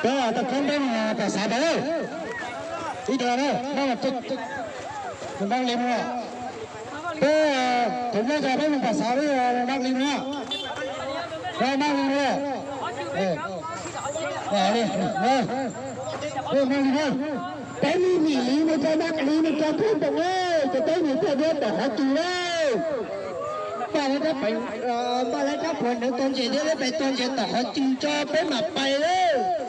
Peb tau koob peb mus pam xav pam lauj. Ib tug na, npaj li mus. Peb tus npaj li peb mus pam xav peb npaj li mus. Npaj li mus. Npaj li mus. Peb mus nim mus rau npaj li mus rau thoob ntoos, ces peb mus rau tom qhov twg lauj? Npaj li rab pem, npaj li rab phuam ntawd tau ntses thiab peb tau ntses tom qhov twg tso peb mam pais lauj.